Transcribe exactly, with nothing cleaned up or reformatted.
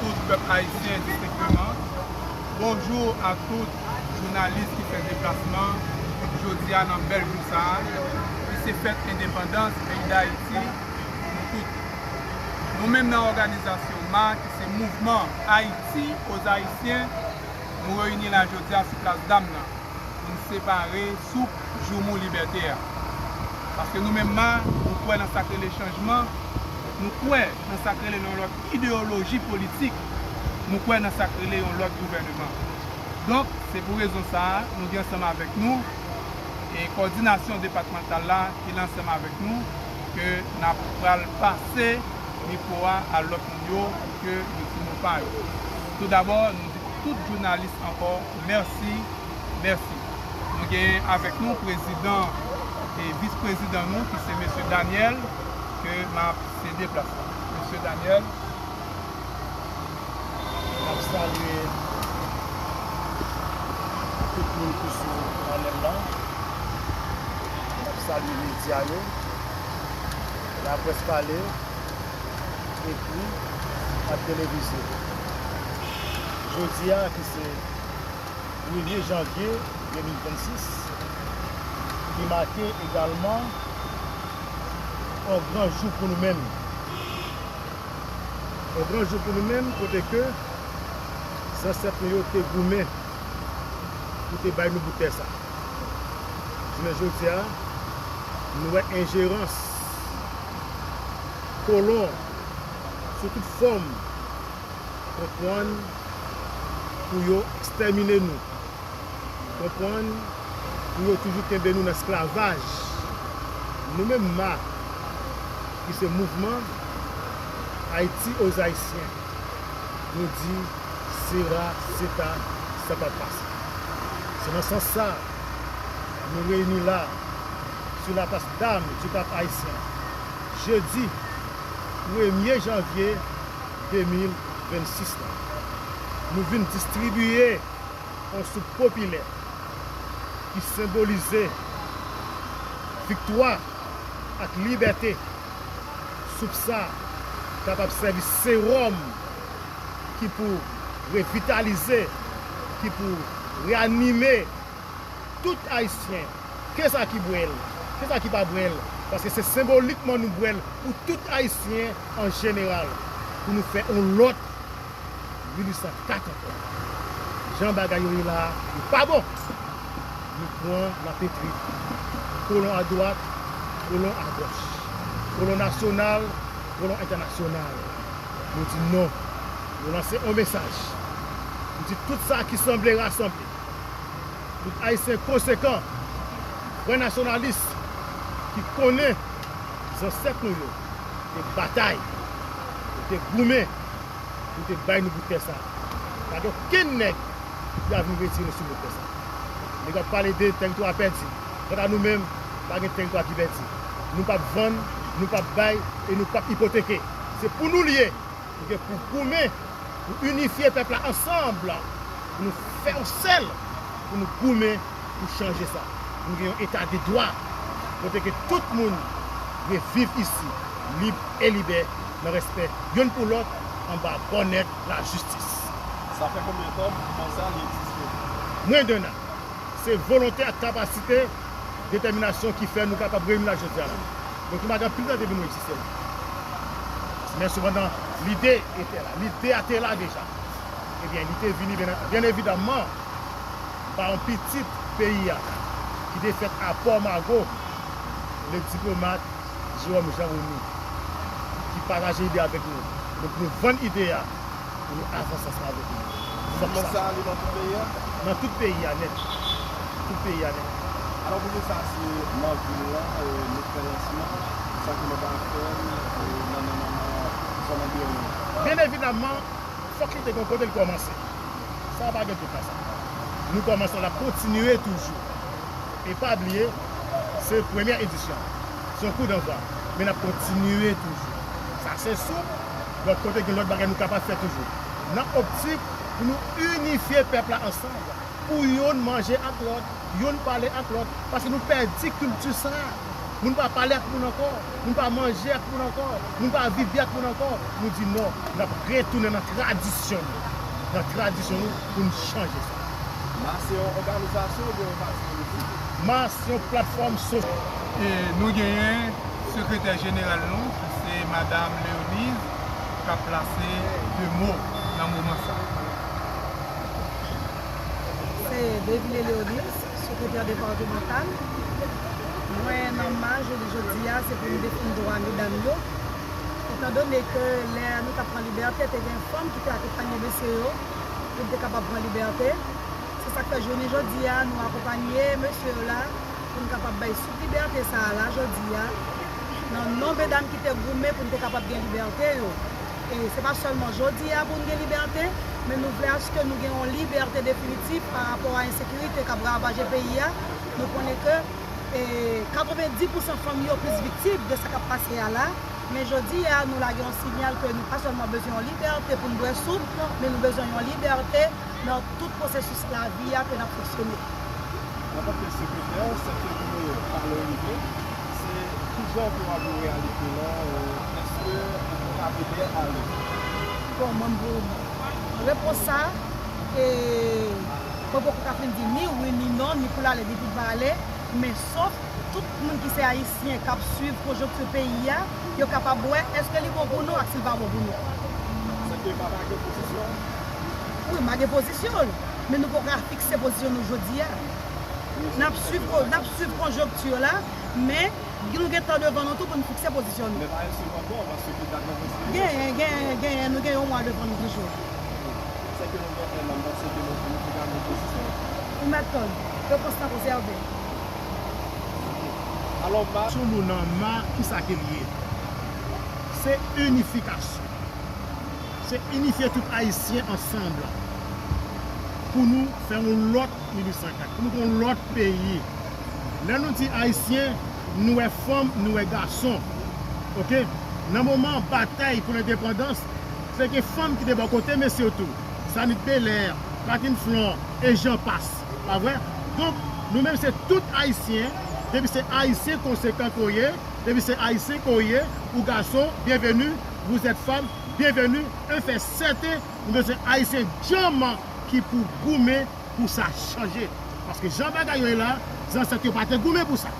Tout pèp ayisyen distenkteman. Bonjou a tout jounalis ki fè deplasman jodi a nan bèl jou sa a, ki se fèt endepandans peyi Dayiti. Nou tout, nou menm nan òganizasyon ma, ki se Mouvman Ayiti aux Ayisyen, nou reyini la jodi a sou plas Dam nan pou n separe soup joumou libète a. Paske nou menm ma, nou kwè nan sa k rele chanjman, nou kwè nan sa k rele yon lòt ideyoloji politik, nou kwè nan sa k rele yon lòt gouvèneman. Donk, se pou rezon sa a, nou gen ansanm avèk nou e kòdinasyon depatmantal la ki la ansanm avèk nou, ke n ap pral pase mikwo a a lòt moun yo pou ke yo di mo pa yo. Toudabò, nou di tout jounalis ankò, mèsi, mèsi. Nou genyen avèk nou prezidan e vis prezidan nou, ki se mesye Daniel, ke m ap sede plas la. Mesye Daniel. M ap salye tout moun ki sou panèl la. M ap salye medya yo, laprès pale, ekri, ak televizyon. Jodi a, ki se premye janvye de mil vennsis, ki make egalman yon gran jou pou nou menm. Yon gran jou pou nou menm, kote ke zansèt nou yo te goumen pou te bay nou bout tè sa. Jounen jodi a, nou wè enjerans kolon sou tout fòm konprann pou yo ekstèmine nou, konprann pou yo toujou kenbe nou nan esklavaj. Nou menm ma, ki se mouvman Ayiti aux Ayisyen, nou di sera, seta, sa p ap pase. Se nan sans sa, nou reyini la, sou laplas Dam di Kap Ayisyen, jedi premye janvye de mil vennsis la. Nou vin distribiye yon soup popilè ki senbolize viktwa ak libète. Soup sa kapab sèvi sewòm ki pou revitalize, ki pou reyanime tout Ayisyen, ke sa ki bwè l, ke sa ki pa bwè l, paske se senbolikman nou bwè l pou tout Ayisyen an jeneral, pou nou fè yon lòt mil uit san kat ankò. Jan bagay yo ye la a, yo pa bon. Nou pran lapetri. Kolon adwat, kolon agòch. Kolon nasyonal, kolon entènasyonal. Nou di non. Nou lanse yon mesaj. Nou di tout sa ki sanble rasanble. Tout Ayisyen konsekan, vrè nasyonalis, ki konnen zansèt nou yo te batay, yo te goumen, pou te bay nou bout tè sa a. Pa gen okenn nèg ki a vin retire nou sou bout tè sa a. Nèg ap pale de tèritwa pèdi. Kanta nou menm, pa gen tèritwa ki pèdi. Nou p ap vann, nou p ap bay, e nou p ap ipoteke. Se pou nou l ye. Nou gen pou goumen, pou inifye pèp la ansanm, pou nou fè yon sèl, pou nou goumen, pou chanje sa. Pou nou gen yon eta de dwa, kote ke tout moun dwe viv isi, lib e libè, nan respè youn pou lòt, anba bònèt lajistis. Sa fè konbyen tan mouvman sa li egziste? Mwen de nan. Se volonte ak kapasite, detèminasyon ki fè nou kapab reyini la jodi a la. Donk, nou pa gen anpil tan depi nou egziste la. Men sepandan, lide ete la. Lide a te la deja. Ebyen, li te vini, byen, byen evidamman, pa yon pitit peyi a, ki te fèt a Pòmago, le diplomat Jérôme Jean Remy, ki pataje ide avèk nou. Donk, nou vann ide a pou nou avanse ansanm avèk nou. Fòk sa. Mouvman sa a, li nan tout peyi a? Nan tout peyi a nèt. Tout peyi a nèt. Alò, pou nou sa, se nan vil la, e, nou fè lansman, sa ki nan Bafèm, e, nan, nan, nan, nan zòn anviwònman yo. Byen evidamman, fòk li te gen yon kote l kòmanse. Sa pa gen dout nan sa. Nou kòmanse, l ap kontinye toujou. E pa bliye, se premyè edisyon. Se yon kou danvwa. Men n ap kontinye toujou. Sa se soup, donk kote gen lòt bagay nou kapab fè toujou. Nan optik pou nou inifye pèp la ansanm. Pou youn manje ak lòt, youn pale ak lòt. Paske nou pèdi kilti sa a. Moun pa pale ak moun ankò, moun pa manje ak moun ankò, moun pa viv byen ak moun ankò. Nou di non, n ap retounen nan tradisyon nou, nan tradisyon nou pou n chanje sa. Mas se yon òganizasyon oubyen yon pati politik? Mas se yon platfòm sosyal. E nou genyen sekretè jeneral nou, ki se Madam Leoniz, k ap plase de mo nan moman sa. Se Deville Leoniz, sekretè depatmantal. Mwen, nan maj jodi a, se pou m defann dwa medam yo. Etandone ke lè nou t ap pran libète, te gen fanm ki te akonpanye mesye yo pou n te kapab pran libète. Se sa k fè jounen jodi a, nou akonpanye mesye yo la pou n kapab bay souf libète sa a la jodi a, nan non medam ki te goumen pou n te kapab gen libète yo. E se pa sèlman jodi a pou n gen libète, men nou vle aske nou gen yon libète definitif pa rapò a ensekirite k ap ravaje peyi a. Nou konnen ke, e, katrevenndis pousan fanm yo plis viktim de sa k ap pase a la. Men jodi a, nou lage yon sinyal ke nou pa sèlman bezwen yon libète pou n bwè soup, men nou bezwen yon libète nan tout pwosesis lavi a ke n ap fonksyone. Antanke sekretè, sèt fevriye pa lè rive, se ki jan kolabore a li te la, e, èske ou ka ede ale? Bon, mwen, pou repons sa, e, mwen poko ka fin di ni wi, ni non, ni pou l ale, ni pou l pa ale, men sòf tout moun ki se Ayisyen k ap swiv konjonkti peyi a, yo kapab wè èske li bon pou nou ak si l pa bon pou nou. Sèke pa gen pozisyon? Wi, m pa gen pozisyon, men nou poko ka fikse pozisyon nou jodi a. N ap swiv ko-, n ap swiv konjonkti la, men nou gen tan devan nou tou pou n fikse pozisyon nou. Men pa ensi ankò, paske dat nan konstitiyasyon. Genyen, genyen, genyen, nou gen yon mwa devan nou toujou. Sèke nou gen, e, m panse ke nou, nou te ka gen pozisyon. Ou mèt tann, yo konstan konsève. Alò, ma sou nou nan ma, kisa ke l ye? Se inifikasyon. Se inifye tout Ayisyen ansanm pou nou fè yon lòt mil uit san kat, pou nou fè yon lòt peyi. Lè nou di Ayisyen, nou wè fanm, nou wè gason. Oke? Nan moman batay pou lendepandans, se gen fanm ki te bò kote mesye yo tou. Zanit Belair, Martine Flon, e jan pas. Pa vre? Donk, nou menm se tout Ayisyen, depi se Ayisyen konsekan ke w ye, depi se Ayisyen ke w ye, ou gason, byenveni, vous êtes femme, byenveni, e fè sèten, nou bezwen Ayisyen djanm ki pou goumen pou sa chanje. Paske jan bagay yo ye la, zansèt yo pa te goumen pou sa.